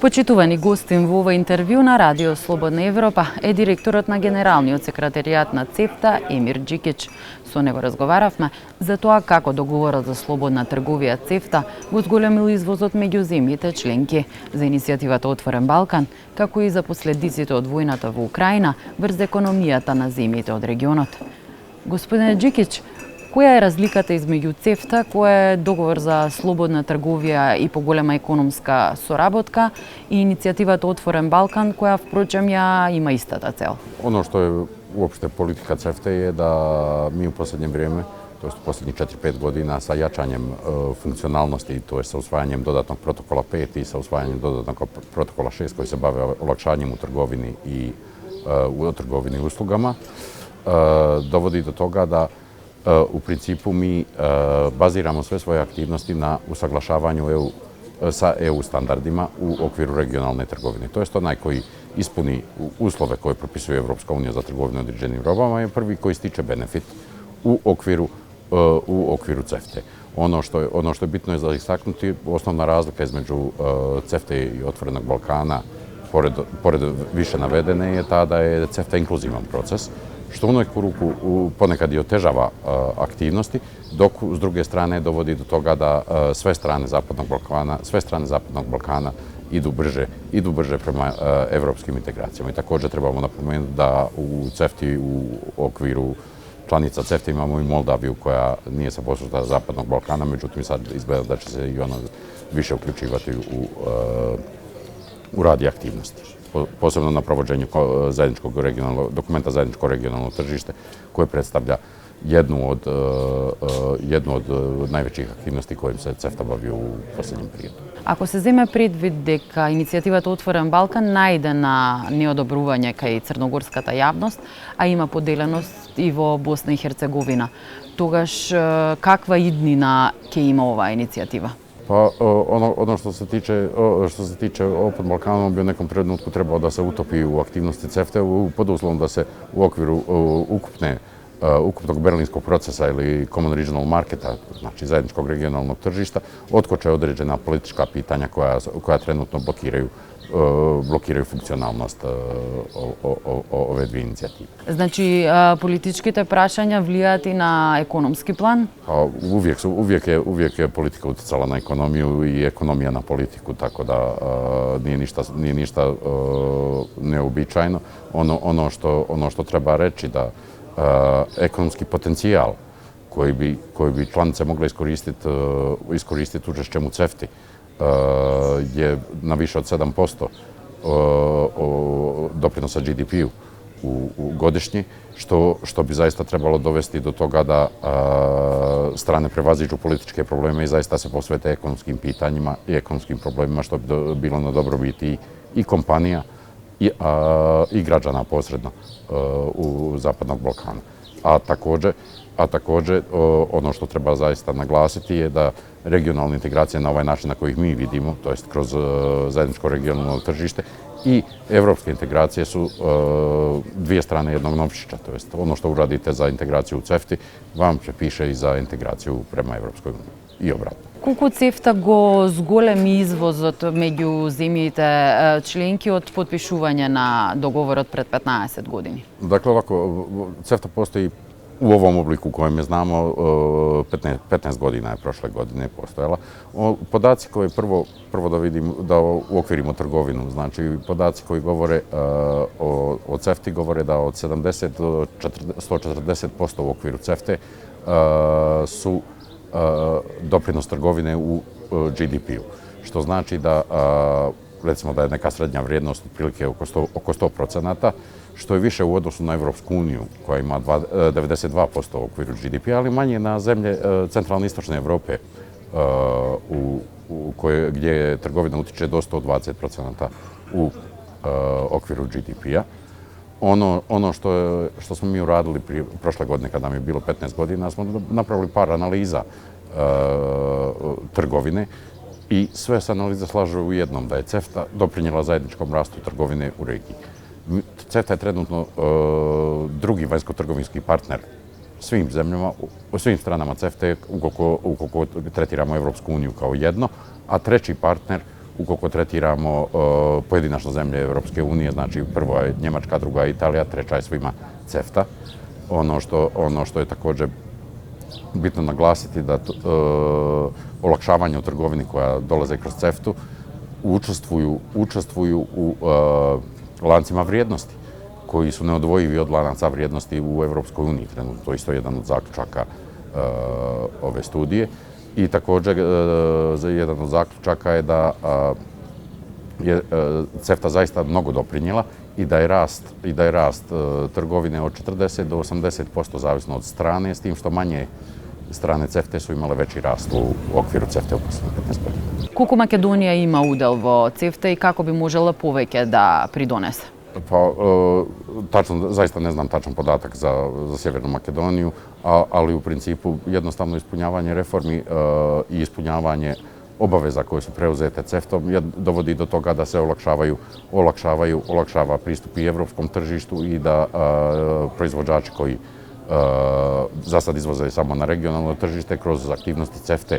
Почитувани гостин во ова интервју на Радио Слободна Европа е директорот на Генералниот секретаријат на ЦЕФТА Емир Џикич. Со него разговаравме за тоа како договорот за слободна трговија ЦЕФТА го зголемил извозот меѓу земјите членки, за иницијативата Отворен Балкан, како и за последиците од војната во Украина врз економијата на земјите од регионот. Господине Џикич, која е разликата измеѓу ЦЕФТА, која е договор за слободна трговија и поголема економска соработка, и иницијативата Отворен Балкан, која впрочем ја има истата цел? Ono što je uopšte politika CEFTA je da mi u posljednje vrijeme, to je u posljednjih 4-5 godina, sa jačanjem funkcionalnosti, to je sa usvajanjem dodatnog protokola 5 i sa usvajanjem dodatnog protokola 6 koji se bave olakšanjem u trgovini i uslugama, dovodi do toga da u principu mi baziramo sve svoje aktivnosti na usaglašavanju sa EU standardima u okviru regionalne trgovine. To je onaj koji ispuni uslove koje propisuje Evropska unija za trgovinu određenim robama je prvi koji stiče benefit u okviru CEFTA. Ono što je bitno je za istaknuti, osnovna razlika između CEFTA i Otvorenog Balkana, pored više navedene, je ta da je CEFTA inkluzivan proces, što u neku ruku ponekad i otežava aktivnosti, dok s druge strane dovodi do toga da sve strane Zapadnog Balkana idu brže prema evropskim integracijama. I također trebamo napomenuti da u CEFTA u okviru članica CEFTA imamo i Moldaviju koja nije sa poslušta Zapadnog Balkana, međutim sad izgleda da će se i ona više uključivati u rad i aktivnosti. Posebno na provođenju dokumenta zajedničko regionalno tržište koje predstavlja jednu od najvećih aktivnosti kojim se CEFTA bavi u posljednjem periodu. Ако се земе предвид дека иницијативата Отворен Балкан најде на неодобрување кај црногорската јавност, а има поделеност и во Босна и Херцеговина, тогаш каква иднина ќе има оваа иницијатива? Pa ono što se tiče Open Balkana, on bi u nekom trenutku trebao da se utopi u aktivnosti CEFTA pod uslovom da se u okviru ukupnog berlinskog procesa ili Common Regional Marketa, znači zajedničkog regionalnog tržišta, otkoče određena politička pitanja koja trenutno blokiraju funkcionalnost ove dvije inicijative. Значи, политичките прашања влијаат и на економски план? Uvijek je politika utjecala na ekonomiju i ekonomija na politiku, tako da nije ništa neobičajno. Ono što treba reći da ekonomski potencijal koji bi članice mogle iskoristiti učešćem u CEFTA je na više od 7% doprinosa GDP-u godišnji, što bi zaista trebalo dovesti do toga da strane prevaziđu političke probleme i zaista se posvete ekonomskim pitanjima i ekonomskim problemima, što bi bilo na dobrobiti i kompanija i građana posredno u Zapadnog Balkana. A također ono što treba zaista naglasiti je da regionalne integracije na ovaj način na koji ih mi vidimo, to jest kroz zajedničko regionalno tržište, i evropske integracije su dvije strane jednog novčića. To jest ono što uradite za integraciju u CEFTA vam će piše i za integraciju prema Evropskoj uniji i obratno. Колку ЦЕФТА го зголеми извозот меѓу земјите членки од потпишување на договорот пред 15 години? Dakle, ovako, CEFTA postoji u ovom obliku u kojem je znamo 15 godina je prošle godine postojala. Podaci koje prvo da vidimo, da uokvirimo trgovinu, znači podaci koji govore o CEFTA govore da od 70 do 140% u okviru CEFTA su doprinos trgovine u GDP-u, što znači da recimo da je neka srednja vrijednost otprilike oko 100%, što je više u odnosu na Evropsku uniju koja ima 92% u okviru GDP-a, ali manje na zemlje centralne i istočne Evrope gdje trgovina utiče do 120% u okviru GDP-a. Ono što smo mi uradili prošle godine kada nam je bilo 15 godina, smo napravili par analiza trgovine i sve se analize slažu u jednom, da je CEFTA doprinijela zajedničkom rastu trgovine u regiji. CEFTA je trenutno drugi vanjsko-trgovinski partner svim zemljama, svim stranama CEFTA ukoliko tretiramo Evropsku uniju kao jedno, a treći partner ukoliko tretiramo pojedinačno zemlje Evropske unije, znači prva je Njemačka, druga je Italija, treća je svima CEFTA. Ono što je također bitno naglasiti da olakšavanje u trgovini koja dolaze kroz CEFTA-u učestvuju u lancima vrijednosti koji su neodvojivi od lanaca vrijednosti u Evropskoj uniji trenutno. To je isto jedan od zaključaka ove studije. I također jedan od zaključaka je da je CEFTA zaista mnogo doprinijela i da je rast trgovine od 40 do 80% zavisno od strane, s tim što manje strane CEFTA su imale veći rast u okviru CEFTA u posljednjih 15 godina. Колку Македонија има удел во CEFTA и како би можела повеќе да придонесе? Pa, zaista ne znam tačan podatak za Sjevernu Makedoniju, ali u principu jednostavno ispunjavanje reformi i ispunjavanje obaveza koje su preuzete CEFTA-om dovodi do toga da se olakšava pristup i evropskom tržištu i da proizvođači koji za sad izvoze samo na regionalno tržište kroz aktivnosti CEFTA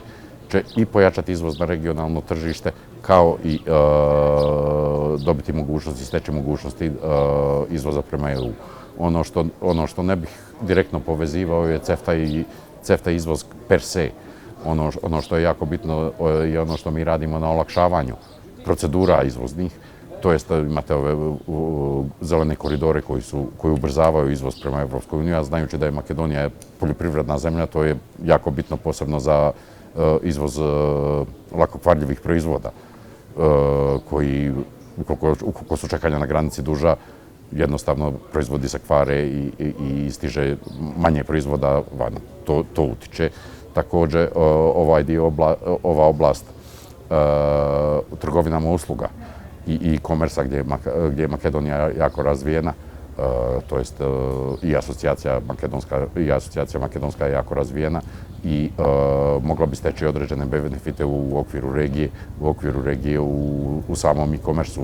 će i pojačati izvoz na regionalno tržište, kao i dobiti mogućnosti, steći mogućnosti izvoza prema EU. Ono što ne bih direktno povezivao je CEFTA izvoz per se. Ono što je jako bitno je ono što mi radimo na olakšavanju procedura izvoznih, to jest imate ove zelene koridore koji ubrzavaju izvoz prema Evropskoj uniji, a znajući da je Makedonija poljoprivredna zemlja, to je jako bitno posebno za izvoz lakokvarljivih proizvoda koji, ukoliko su čekanja na granici duža, jednostavno proizvodi se kvare i stiže manje proizvoda van. To utiče. Također, ova oblast trgovinama usluga i e-commerce gdje je Makedonija jako razvijena, to jest i asocijacija makedonska je jako razvijena i mogla bi steći određene benefite u okviru regije u samom e-commerce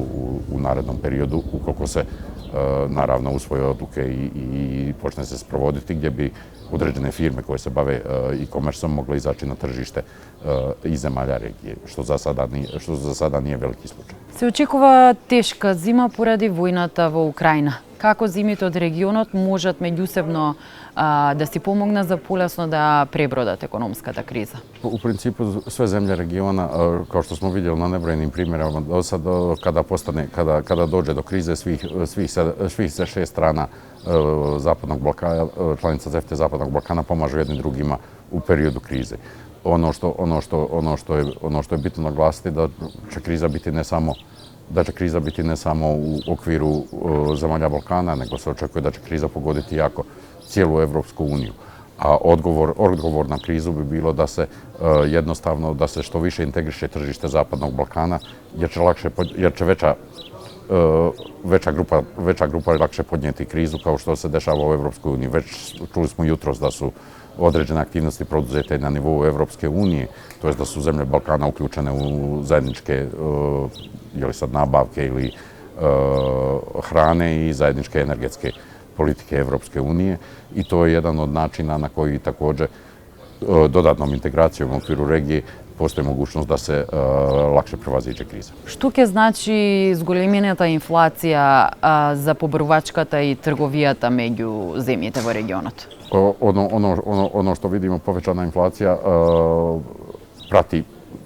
u narednom periodu, ukoliko se naravno usvoje odluke i počne se sprovoditi, gdje bi određene firme koje se bave e-commerceom mogle izaći na tržište iz zemalja regije, što za sada nije veliki slučaj. Се очекува тешка зима поради војната во Украина. Како земјите од регионот можат меѓусебно да си помогнат за полесно да пребродат економската криза? U principu sve zemlje regiona, kao što smo vidjeli na nebrojenim primjerama do sad, kada dođe do krize svih 6 strana Zapadnog Balkana, članica CEFTA Zapadnog Balkana pomažu jedni drugima u periodu krize. Ono što je bitno naglasiti da će kriza biti ne samo u okviru zemalja Balkana, nego se očekuje da će kriza pogoditi jako cijelu Evropsku uniju. A odgovor na krizu bi bilo da se jednostavno da se što više integriše tržište Zapadnog Balkana, jer će veća grupa lakše podnijeti krizu kao što se dešava u Evropskoj uniji. Već čuli smo jutros da su određene aktivnosti poduzete na nivou Evropske unije, to jest da su zemlje Balkana uključene u zajedničke ili sad nabavke ili hrane i zajedničke energetske politike Evropske unije, i to je jedan od načina na koji također dodatnom integracijom u okviru regije postoji mogućnost da se lakše prevaziđe kriza. Што ќе значи зголемената инфлација за побарувачката и трговијата меѓу земјите во регионот? Ono što vidimo, povećana inflacija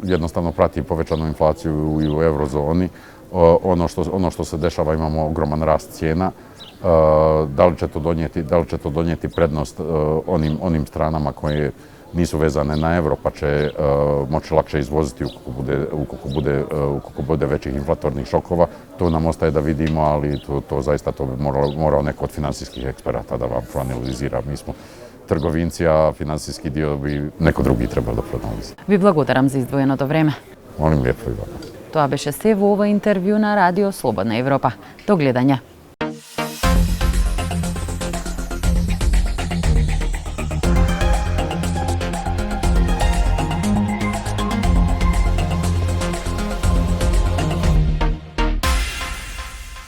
jednostavno prati povećanu inflaciju i u eurozoni. Ono što se dešava, imamo ogroman rast cijena. Da li će to donijeti prednost onim stranama koje nisu vezane na euro, pa će moći lakše izvoziti ukoliko bude većih inflatornih šokova. To nam ostaje da vidimo, ali to zaista bi morao neko od financijskih eksperata da vam proanalizira. Mi smo trgovinci, a financijski dio bi neko drugi trebao da proanalizira. Ви благодарам за издвоеното време. Molim lijepo i vama. Тоа беше се во ова интервју на Радио Слободна Европа. До гледање.